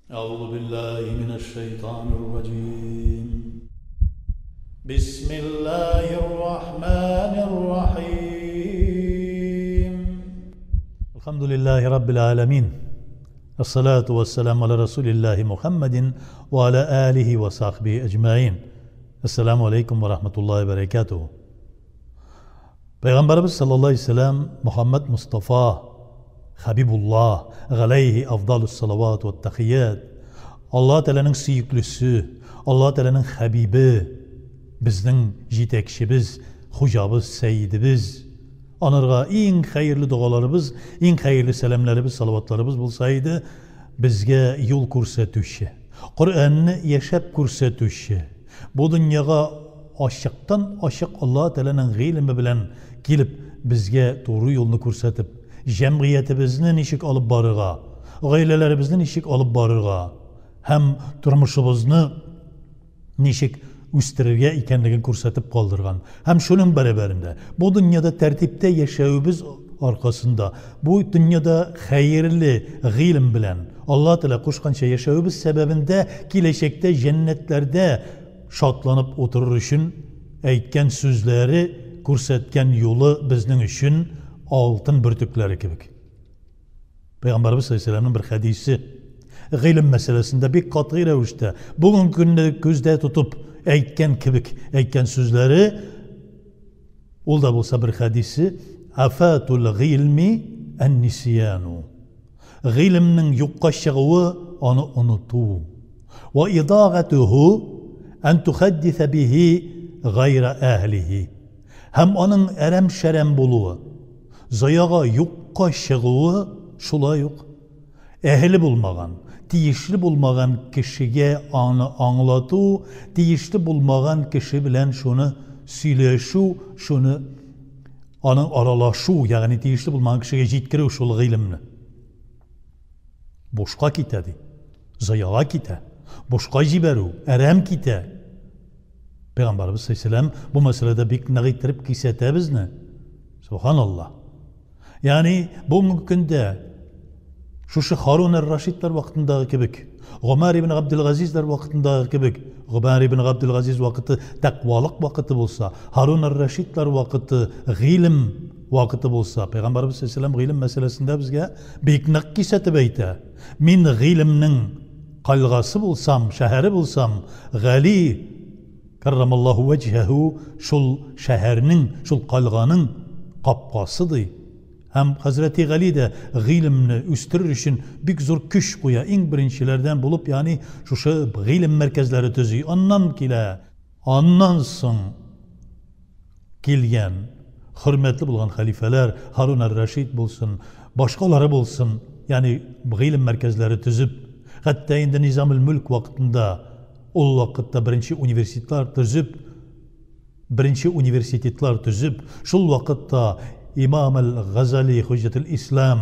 أعوذ بالله من الشيطان الرجيم بسم الله الرحمن الرحيم الحمد لله رب العالمين الصلاة والسلام على رسول الله محمد وعلى آله وصحبه أجمعين السلام عليكم ورحمة الله وبركاته Пәйгамбәребез саллаллаһу алейһи вәсәлләм Мөхәммәд Мостафа Хәбибулла галәйһи афдалус салават вә тәхият Аллаһ Тәгаләнең сөеклесе, Аллаһ Тәгаләнең хәбибе, безнең җитәкчебез, хуҗабыз, сәйидебез. Анарга иң хәерле догаларыбыз, иң хәерле сәламнәребез, салаватларыбыз булса иде, безгә юл күрсәтүче, Коръәнне яшәп күрсәтүче, Бу дөньяга ачыктан-ачык Аллаһы Тәгаләнең гыйлеме белән килеп, безгә туры юлны күрсәтеп, җәмгыятебезне ничек алып барырга, гаиләләребезне ничек алып барырга һәм тормышыбызны ничек үстерергә икәнлеген күрсәтеп калдырган. Һәм шуның бәрабәрендә бу дөньяда тәртиптә яшәвебез аркасында, бу дөньяда хәерле гыйлем белән Аллаһ Тәгалә кушканча яшәвебез сәбәбендә киләчәктә җәннәтләрдә шатланып утырыр өчен әйткән сүзләре, күрсәткән юлы безнең өчен алтын бөртекләре кебек. Пәйгамбәребез саллаллаһу бер хәдисе гыйлем мәсьәләсендә бик катгый рәвештә бүгенге көнне күздә тотып әйткән кебек әйткән сүзләре ул да булса бер хәдисе афатул гыйльми ан-нисияну гыйлемнең юкка чыгуы аны оныту ва идагатуху ан тухаддиса бихи гайра әһлихи һәм аның әрәм-шәрәм булуы Заяга юкка чыгуы шулай ук әһеле булмаган, тиешле булмаган кешегә аны аңлату, тиешле булмаган кеше белән шуны сөйләшү, шуны аның аралашу, ягъни тиешле булмаган кешегә җиткерү шул гыйлемне. Бушка китә ди. Заяга китә. Бушка җибәрү, әрәм китә. Пәйгамбәребез саллаллаһу бу мәсьәләдә бик нык иттереп кисәтә безне. Субханалла. Ягъни бүгенге көндә шушы Харун ар-Рашидлар вакытындагы кебек, Гомәр ибн Габдулгазизлар вакытындагы кебек, Гомәр ибн Габдулгазиз вакыты тәкъвалык вакыты булса, Харун ар-Рашидлар вакыты гыйлем вакыты булса, Пәйгамбәребез саллаллаһу гыйлем мәсьәләсендә безгә бик нык кисәтеп әйтә. Мин гыйлемнең кальгасы булсам, шәһәре булсам, Гали каррамаллаһу вәҗһәһү шул шәһәрнең, шул кальганың капкасы ди. Һәм хәзрәти Гали дә гыйлемне үстерер өчен бик зур көч куя, иң беренчеләрдән булып, ягъни шушы гыйлем мәркәзләре төзи. Аннан килә. Аннан соң килгән хөрмәтле булган хәлифәләр, Харун әр-Рәшид булсын, башкалары булсын, ягъни гыйлем мәркәзләре төзеп, хәтта инде Низамул-Мөлк вакытында, ул вакытта беренче университетлар төзеп, беренче университетлар төзеп, шул вакытта Имам әл-Газали, Хуҗҗәтул Ислам,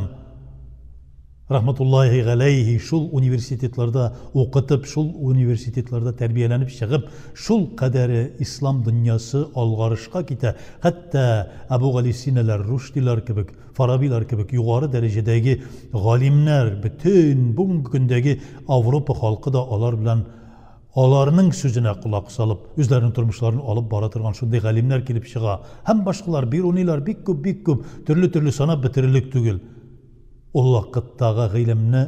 рахматуллаһи галәйһи шул университетларда укытып, шул университетларда тәрбияләнеп чыгып, шул кадәре ислам дөньясы алгарышка китә. Хәтта Әбу Гали Синалар, Рушдилар кебек, Фарабилар кебек югары дәрәҗәдәге галимнәр, бөтен бүгенге көндәге Авропа халкы да алар белән аларның сүзенә колак салып, үзләренең тормышларын алып бара торган шундый галимнәр килеп чыга. Һәм башкалар, Бирунилар бик күп, бик күп, төрле-төрле санап бетерерлек түгел. Ул вакыттагы гыйлемне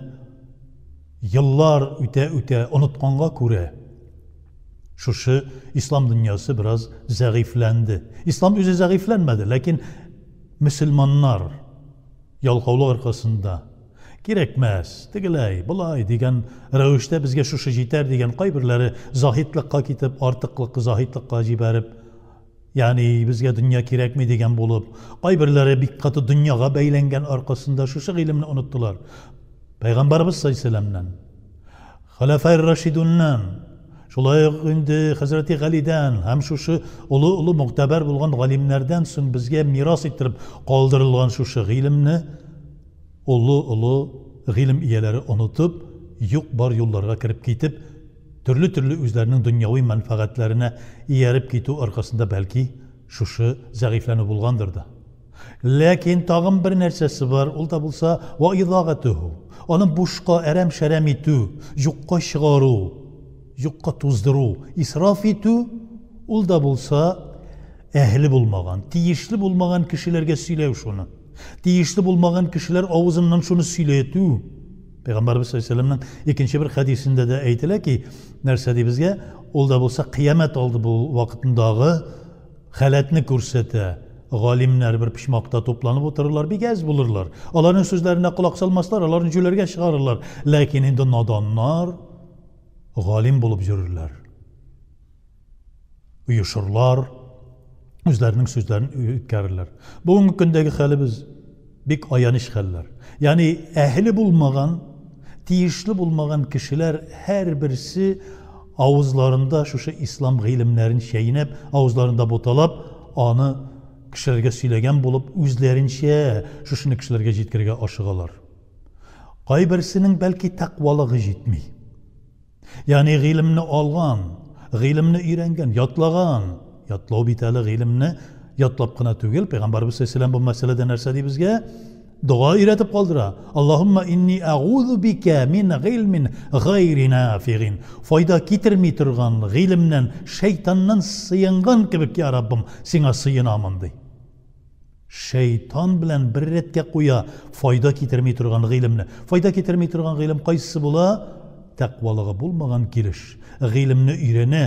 еллар үтә-үтә онытканга күрә, шушы ислам дөньясы бераз зәгыйфьләнде. Ислам үзе зәгыйфьләнмәде, ләкин мөселманнар ялкаулык аркасында кирәкмәс, тегеләй, болай дигән рәвештә безгә шушы җитәр дигән кайберләре заһидлыкка китеп, артыклык заһидлыкка җибәреп, Ягъни безгә дөнья кирәкми дигән булып, кайберләре бик каты дөньяга бәйләнгән аркасында шушы гыйлемне оныттылар. Пәйгамбәрбез саллаллаһу Хәләфәй Рашидуннан, шулай ук инде хәзрәти Галидән һәм шушы олы-олы мугтәбәр булган галимнәрдән соң безгә мирас иттереп калдырылган шушы гыйлемне олы-олы гыйлем ияләре онытып, юк-бар юлларга кереп китеп, Төрле-төрле үзләренең дөньяви мәнфәгатьләренә ияреп китү аркасында бәлки шушы зәгыйфьләнү булгандыр да. Ләкин тагын бер нәрсәсе бар, ул да булса ва изагатуху. Аны бушка әрәм-шәрәм итү, юкка чыгару, юкка туздыру, исраф итү, ул да булса әһле булмаган, тиешле булмаган кешеләргә сөйләү шуны. Тиешле булмаган кешеләр авызыннан шуны сөйләтү. Пәйгамбәрбез саллаллаһу алейһи ва икенче бер хәдисендә дә әйтелә ки, нәрсә ди безгә? Ул да булса кыямәт алды бу вакытындагы халәтне күрсәтә. Галимнәр бер почмакта тупланып утырырлар, бик әз булырлар. Аларның сүзләренә колак салмаслар, аларны җүләргә чыгарырлар. Ләкин инде наданнар галим булып йөрерләр. Оешырлар, үзләренең сүзләрен үткәрерләр. Бүгенге көндәге хәлебез бик аяныч хәлләр. Ягъни әһеле булмаган, тиешле булмаган кешеләр һәрберсе авызларында шушы ислам гыйлемнәрен чәйнәп, авызларында буталап, аны кешеләргә сөйләгән булып, үзләренчә шушыны кешеләргә җиткерергә ашыгалар. Кайберсенең бәлки тәкъвалыгы җитми. Ягъни гыйлемне алган, гыйлемне өйрәнгән, ятлаган. Ятлау бит әле гыйлемне ятлап кына түгел, Пәйгамбәрбез саллаллаһу бу мәсьәләдә нәрсә ди безгә? Дога өйрәтеп калдыра. Аллаһумма инни агузу бика мин гыйлмин гайри нафигин. Файда китерми торган гыйлемнән, шайтаннан сыенган кебек, я Раббым, сиңа сыенамын ди. Шайтан белән бер рәткә куя файда китерми торган гыйлемне. Файда китерми торган гыйлем кайсысы була? Тәкъвалыгы булмаган килеш гыйлемне өйрәнә.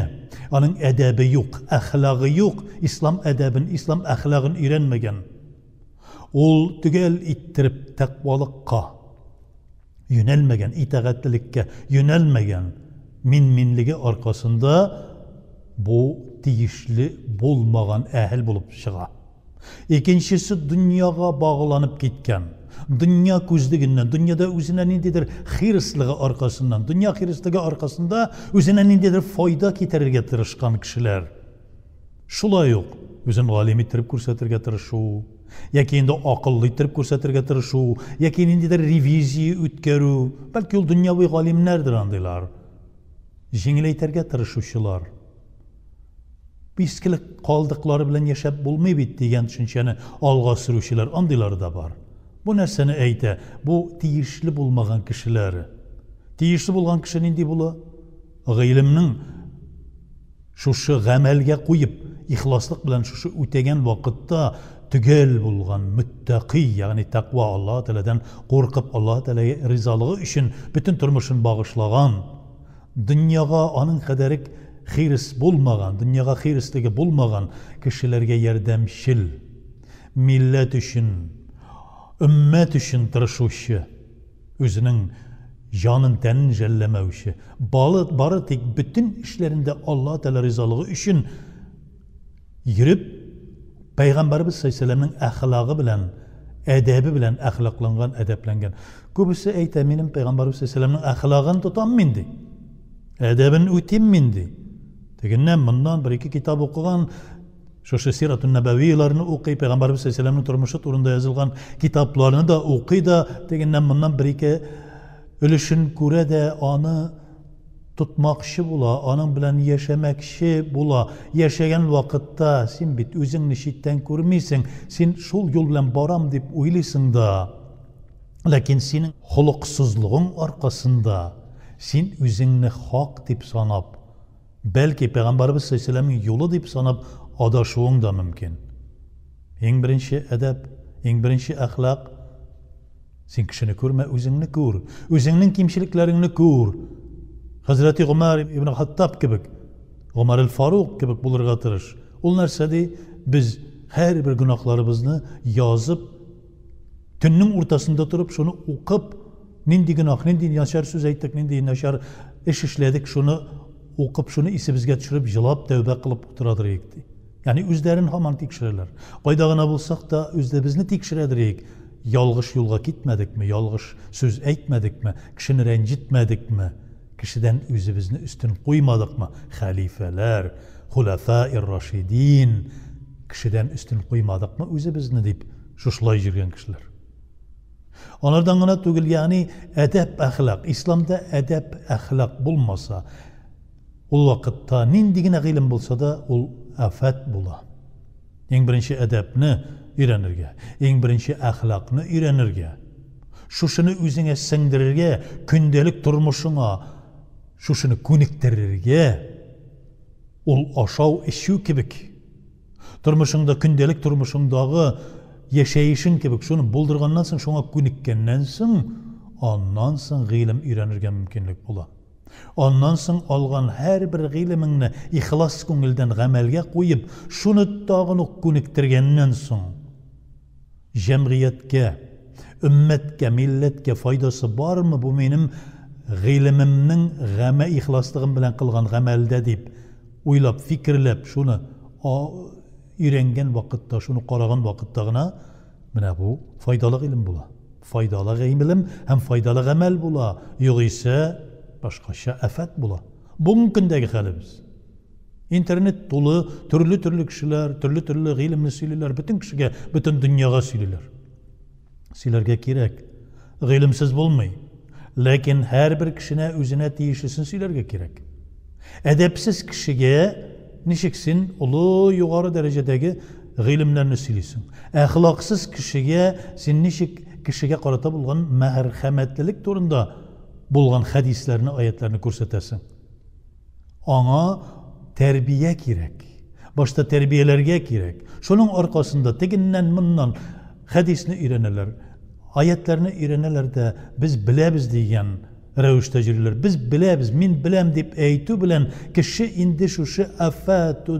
Аның әдәбе юк, әхлагы юк, ислам әдәбен, ислам әхлагын өйрәнмәгән. Ул төгәл иттереп тәкъвалыкка юнәлмәгән, итагатьлелеккә юнәлмәгән мин-минлеге аркасында бу тиешле булмаган әһел булып чыга. Икенчесе дөньяга багланып киткән. Дөнья күзлегеннән, дөньяда үзенә ниндидер хирыслыгы аркасыннан, дөнья хирыслыгы аркасында үзенә ниндидер файда китерергә тырышкан кешеләр. Шулай ук үзен галим иттереп күрсәтергә тырышу, яки инде акыллы иттереп күрсәтергә тырышу, яки ниндидер ревизия үткәрү, бәлки ул дөньяви галимнәрдер андыйлар. Җиңеләйтергә тырышучылар. Искелек калдыклары белән яшәп булмый бит дигән төшенчәне алга сөрүчеләр андыйлары да бар. Бу нәрсәне әйтә? Бу тиешле булмаган кешеләр. Тиешле булган кеше нинди була? Гыйлемнең шушы гамәлгә куеп, ихласлык белән шушы үтәгән вакытта төгәл булган мөттәкый, ягъни тәкъва, Аллаһ Тәгаләдән куркып, Аллаһ Тәгалә ризалыгы өчен бөтен тормышын багышлаган, дөньяга аның кадәрек хирс булмаган, дөньяга хирслеге булмаган кешеләргә ярдәмчел, милләт өчен, өммәт өчен тырышучы, үзенең җанын, тәнен жәлләмәүче, балы, бары тик бөтен эшләрендә Аллаһ Тәгалә ризалыгы өчен йөреп, Пәйгамбәрбез саллаллаһу әхлагы белән, әдәбе белән әхлакланган, әдәпләнгән. Күбесе әйтә, минем Пәйгамбәрбез саллаллаһу әхлагын тотам мин ди. Әдәбен үтим мин ди. Тегеннән моннан бер ике китап укыган, шушы Сиратун Нәбәвияләрне укый, Пәйгамбәрбез саллаллаһу тормышы турында язылган китапларны да укый да, тегеннән моннан бер ике өлешен күрә дә, аны тотмакчы була, аның белән яшәмәкче була. Яшәгән вакытта син бит үзеңне читтән күрмисең, син шул юл белән барам дип уйлыйсың да. Ләкин синең холыксызлыгың аркасында син үзеңне хак дип санап, бәлки Пәйгамбәребез саллаллаһу алейһи юлы дип санап адашуың да мөмкин. Иң беренче әдәп, иң беренче әхлак. Син кешене күрмә, үзеңне күр. Үзеңнең кимчелекләреңне күр. Хәзрәти Гомәр ибн Хаттаб кебек, Гомәр әл-Фарук кебек булырга тырыш. Ул нәрсә ди? Без һәрбер гөнаһларыбызны язып, төннең уртасында торып, шуны укып, нинди гөнаһ, нинди начар сүз әйттек, нинди начар эш эшләдек, шуны укып, шуны исебезгә төшереп, җылап, тәүбә кылып утырадыр идек, ди. Ягъни үзләрен һаман тикшерәләр. Кайда гына булсак та, үзебезне тикшерәдер идек. Ялгыш юлга китмәдекме, ялгыш сүз әйтмәдекме, кешене рәнҗетмәдекме, кешедән үзебезне өстен куймадыкмы? Хәлифәләр, хуләфаир-рашидин, кешедән өстен куймадыкмы үзебезне дип шушылай йөргән кешеләр. Алардан гына түгел, ягъни әдәп әхлак, исламда әдәп әхлак булмаса, ул вакытта нинди генә гыйлем булса да, ул афәт була. Иң беренче әдәпне өйрәнергә, иң беренче әхлакны өйрәнергә. Шушыны үзеңә сеңдерергә, көндәлек тормышыңа шушыны күнектерергә. Ул ашау, эчү кебек. Тормышыңда, көндәлек тормышыңдагы яшәешең кебек, шуны булдырганнан соң, шуңа күнеккәннән соң, аннан соң гыйлем өйрәнергә мөмкинлек була. Аннан соң алган һәрбер гыйлемеңне ихлас күңелдән гамәлгә куеп, шуны тагын ук күнектергәннән соң, җәмгыятькә, өммәткә, милләткә файдасы бармы бу минем гыйлемемнең гамә ихласлыгым белән кылган гамәлдә дип уйлап, фикерләп, шуны өйрәнгән вакытта, шуны караган вакытта гына менә бу файдалы гыйлем була. Файдалы гыйлем һәм файдалы гамәл була. Югыйсә башкача афәт була. Бүгенге көндәге хәлебез. Интернет тулы, төрле-төрле кешеләр, төрле-төрле гыйлемне сөйлиләр, бөтен кешегә, бөтен дөньяга сөйлиләр. Сөйләргә кирәк. Гыйлемсез булмый. Ләкин һәрбер кешенә үзенә тиешлесен сөйләргә кирәк. Әдәпсез кешегә ничек син олы югары дәрәҗәдәге гыйлемнәрне сөйлисең? Әхлаксыз кешегә син ничек кешегә карата булган мәрхәмәтлелек турында булган хәдисләрне, аятларны күрсәтәсең? Аңа тәрбия кирәк. Башта тәрбияләргә кирәк. Шуның аркасында тегеннән-моннан хәдисне өйрәнәләр, аятларны өйрәнәләр дә, без беләбез дигән рәвештә йөриләр. Без беләбез, мин беләм дип әйтү белән кеше инде шушы афату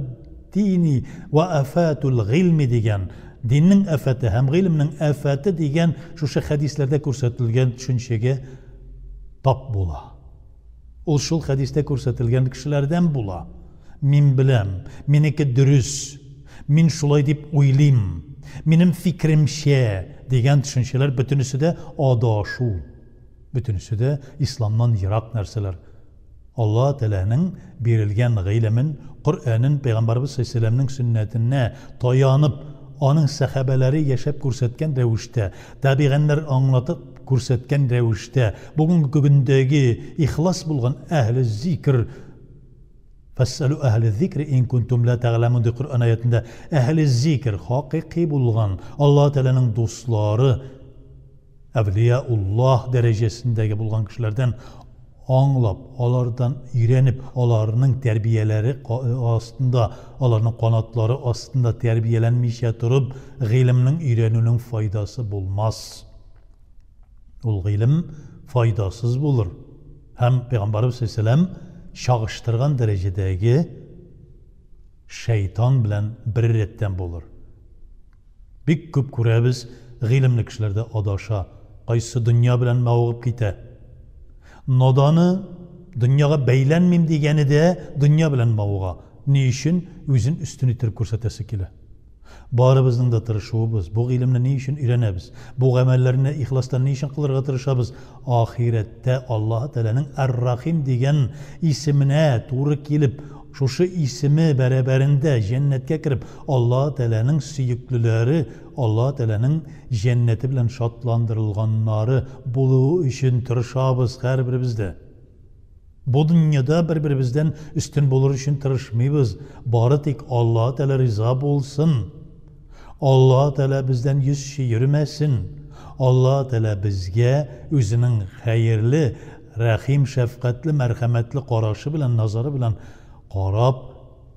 дини ва афатул гыйльми дигән диннең афәте һәм гыйлемнең афәте дигән шушы хәдисләрдә күрсәтелгән төшенчәгә тап була. Ул шул хәдистә күрсәтелгән кешеләрдән була. Мин беләм, минеке дөрес, мин шулай дип уйлыйм, минем фикеремчә дигән төшенчәләр бөтенесе дә адашу. Бөтенесе дә исламнан ерак нәрсәләр. Алла Тәгаләнең бирелгән гыйлемен, Коръәнен, Пәйгамбәребез саллаллаһу сөннәтенә таянып, аның сәхабәләре яшәп күрсәткән рәвештә, табиганнар аңлатып күрсәткән рәвештә, бүгенге көндәге ихлас булган әһле зикр Фәссәлү әһле зикри ин кунтум ла тәгъләмун ди Коръән аятында. Әһле зикр хакыйкый булган Аллаһ Тәгаләнең дуслары, әвлияуллаһ дәрәҗәсендәге булган кешеләрдән аңлап, алардан өйрәнеп, аларның тәрбияләре астында, аларның канатлары астында тәрбияләнмичә торып, гыйлемнең өйрәнүнең файдасы булмас. Ул гыйлем файдасыз булыр. Һәм Пәйгамбәрбез саллаллаһу чагыштырган дәрәҗәдәге шайтан белән бер рәттән булыр. Бик күп күрәбез, гыйлемле кешеләр дә адаша, кайсы дөнья белән мавыгып китә. Наданы дөньяга бәйләнмим дигәне дә дөнья белән мавыга. Ни өчен? Үзен өстен иттереп күрсәтәсе килә. Барыбызның да тырышуыбыз, бу гыйлемне ни өчен өйрәнәбез, бу гамәлләрне ихластан ни өчен кылырга тырышабыз? Ахирәттә Аллаһы Тәгаләнең Әр-Рахим дигән исеменә туры килеп, шушы исеме бәрабәрендә җәннәткә кереп, Аллаһы Тәгаләнең сөеклеләре, Аллаһы Тәгаләнең җәннәте белән шатландырылганнары булуы өчен тырышабыз һәрберебез дә. Бу дөньяда бер-беребездән өстен булыр өчен тырышмыйбыз, бары тик Аллаһы Тәгалә риза булсын. Аллаһы Тәгалә бездән йөз чөермәсен. Аллаһы Тәгалә безгә үзенең хәерле, рәхим, шәфкатьле, мәрхәмәтле карашы белән, назары белән карап,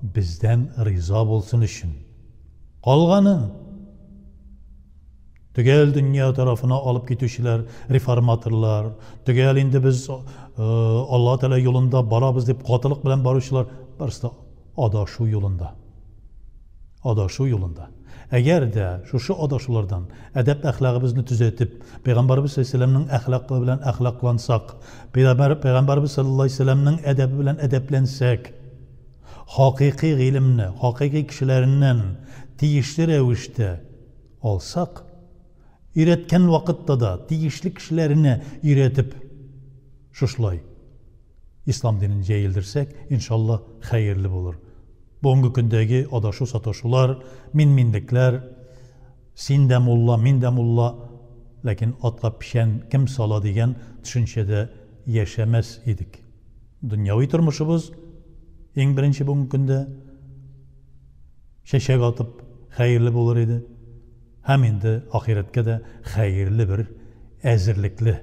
бездән риза булсын өчен. Калганы төгәл дөнья тарафына алып китүчеләр, реформаторлар, төгәл инде без Алла Тәгалә юлында барабыз дип катылык белән баручылар, барысы да адашу юлында. Адашу юлында. Әгәр дә шушы адашулардан әдәп әхлагыбызны төзәтеп, Пәйгамбәрбез саллаллаһу алейһи әхлакы белән әхлаклансак, Пәйгамбәрбез саллаллаһу алейһи вәсәлләмнең әдәбе белән әдәпләнсәк, хакыйкый гыйлемне, хакыйкый кешеләреннән тиешле рәвештә алсак, өйрәткән вакытта да тиешле кешеләренә өйрәтеп, шушылай ислам динен җәелдерсәк, иншалла, хәерле булыр. Бүгенге көндәге адашу-саташулар, мин-минлекләр, син дә мулла, мин дә мулла, ләкин атка печән кем сала дигән төшенчәдә яшәмәс идек. Дөньяви тормышыбыз иң беренче бүгенге көндә чәчәк атып, хәерле булыр иде. Һәм инде ахирәткә дә хәерле бер әзерлекле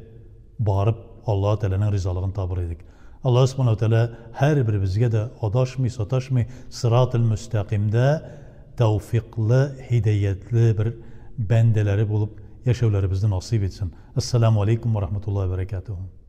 барып Аллаһы Тәгаләнең ризалыгын табыр идек. Аллаһы Субхана ва Тәгалә һәрберебезгә дә адашмый, саташмый сырател мөстәкыймдә тәүфикълы, һидәятле бер бәндәләре булып яшәүләребезне насыйп итсен. Әссәламү алейкум ва рахматуллаһи ва бәрәкәтүһү.